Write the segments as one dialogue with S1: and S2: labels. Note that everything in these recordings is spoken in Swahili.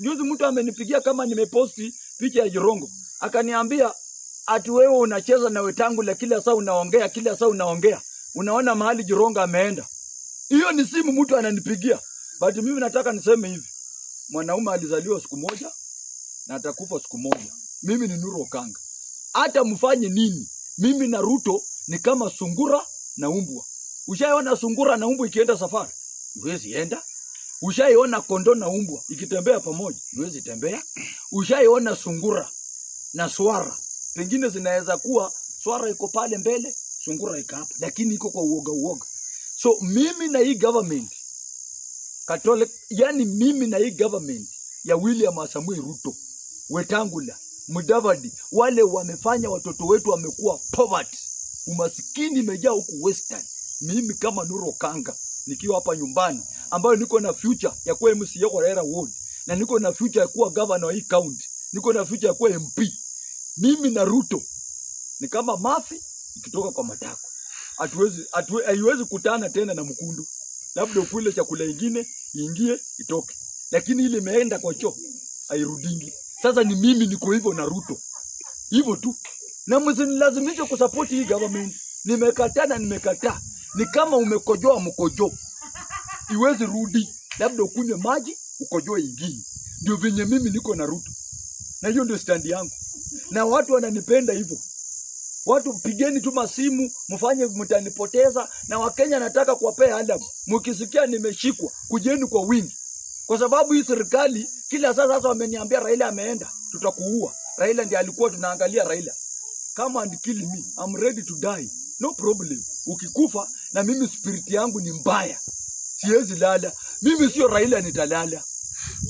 S1: Juzi mtu amenipigia kama nimeposti picha ya Jirongo, akaniambia ati wewe unacheza na Wetangula, kila saa unaongea, kila saa unaongea, unaona mahali Jirongo ameenda. Hiyo ni simu mtu ananipigia, but mimi nataka niseme hivi, mwanaume alizaliwa siku moja na atakufa siku moja. Mimi ni Nuru Okanga, hata mfanye nini, mimi na Ruto ni kama sungura na umbwa. Ushaiona sungura na umbwa ikienda safari? Huwezi enda. Ushaiona kondoo na umbwa ikitembea pamoja? Huwezi tembea. Ushaiona sungura na swara? Pengine zinaweza kuwa swara iko pale mbele, sungura iko hapa, lakini iko kwa uoga uoga. So mimi na hii government Catholic, yani mimi na hii government ya William Samoei Ruto, Wetangula, Mudavadi, wale wamefanya watoto wetu wamekuwa poverty, umasikini imejaa huku Western. Mimi kama Nuru Okanga nikiwa hapa nyumbani, ambayo niko na future ya kuwa MCA kwa Raila Ward na niko na future ya kuwa governor wa hii county, niko na future ya kuwa MP. Mimi na Ruto ni kama mafi ikitoka kwa matako, hatuwezi haiwezi kutana tena na mkundu, labda ukule chakula ingine ingie itoke, lakini ile imeenda kwa choo hairudingi. Sasa ni mimi niko hivyo na Ruto hivyo tu, na msinilazimishe kusupport hii government. Nimekataa na nimekataa. Ni kama umekojoa mkojo, iwezi rudi, labda ukunywe maji ukojoe ingine. Ndio venye mimi niko na Ruto, na hiyo ndio stand yangu, na watu wananipenda hivyo. Watu pigeni tu masimu, mfanye mtanipoteza. Na Wakenya nataka kuwapea adabu, mkisikia nimeshikwa, kujeni kwa wingi, kwa sababu hii serikali kila saa sasa wameniambia Raila ameenda, tutakuua. Raila ndiye alikuwa tunaangalia Raila. Come and kill me, I'm ready to die, no problem. Ukikufa na mimi spirit yangu ni mbaya, siwezi lala. Mimi sio Raila nitalala.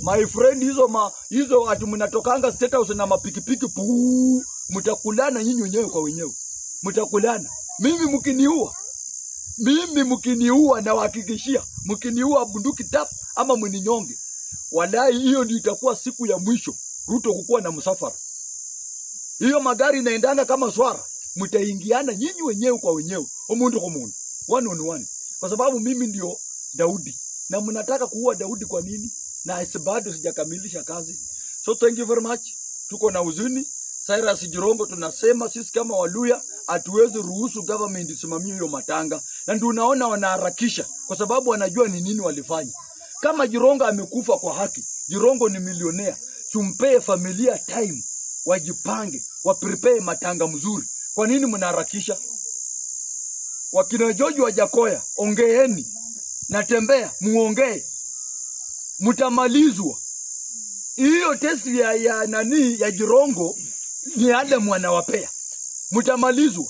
S1: My friend, hizo ati mnatokanga State House na mapikipiki puu, mtakulana nyinyi wenyewe kwa wenyewe, mtakulana. Mimi mkiniua, nawahakikishia, mkiniua bunduki tap ama mninyonge, walai, hiyo ndio itakuwa siku ya mwisho Ruto kukuwa na msafara. Hiyo magari inaendanga kama swara, mtaingiana nyinyi wenyewe kwa wenyewe, umuntu kwa muntu, one on one, kwa sababu mimi ndio Daudi na mnataka kuua Daudi kwa nini? Na bado sijakamilisha kazi. So thank you very much. Tuko na huzuni. Cyrus Jirongo, tunasema sisi kama Waluya hatuwezi ruhusu government isimamie hiyo matanga, na ndio unaona wanaharakisha kwa sababu wanajua ni nini walifanya. Kama Jirongo amekufa kwa haki, Jirongo ni milionea, tumpee familia time wajipange, waprepare matanga mzuri. Kwa nini mnaharakisha? Wakina George Wajackoyah, ongeeni, natembea muongee, mtamalizwa. Hiyo test ya nani ya Jirongo ni Adam anawapea, mtamalizwa.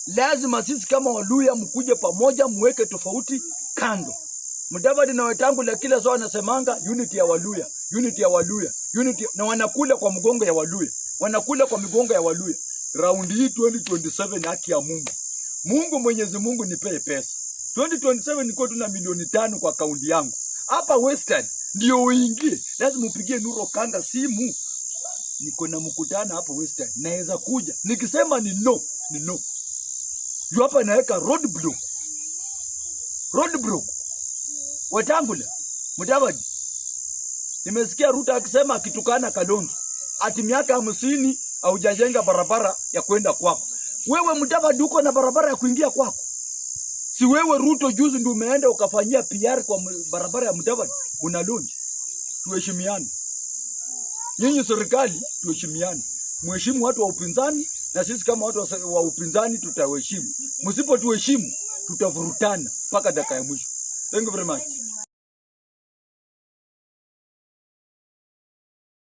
S1: Lazima sisi kama Waluya mkuje pamoja, muweke tofauti kando. Mudavadi na Wetangula kila saa wanasemanga unity ya Waluya, unity ya Waluya, unity, na wanakula kwa mgongo ya Waluya, wanakula kwa migongo ya Waluya. Raundi hii 2027, haki ya Mungu, Mungu Mwenyezi Mungu nipee pesa. 2027 niko tuna milioni 5 kwa akaunti yangu hapa Western, ndio uingie, lazima upigie Nuru Okanga simu. Niko na mkutano hapo Western, naweza kuja. Nikisema ni no, ni no. Juu hapa naweka roadblock, roadblock. Wetangula, Mudavadi, nimesikia Ruto akisema, akitukana Kalonzo, ati miaka 50 haujajenga barabara ya kwenda kwako. Wewe Mudavadi uko na barabara ya kuingia kwako? Si wewe Ruto juzi ndio umeenda ukafanyia PR kwa barabara ya Mudavadi, una launch. Tuheshimiane. Nyinyi serikali, tuheshimiane. Mheshimu watu wa upinzani na sisi kama watu wa upinzani tutawaheshimu. Msipotuheshimu tutavurutana mpaka dakika ya mwisho. Thank you very much.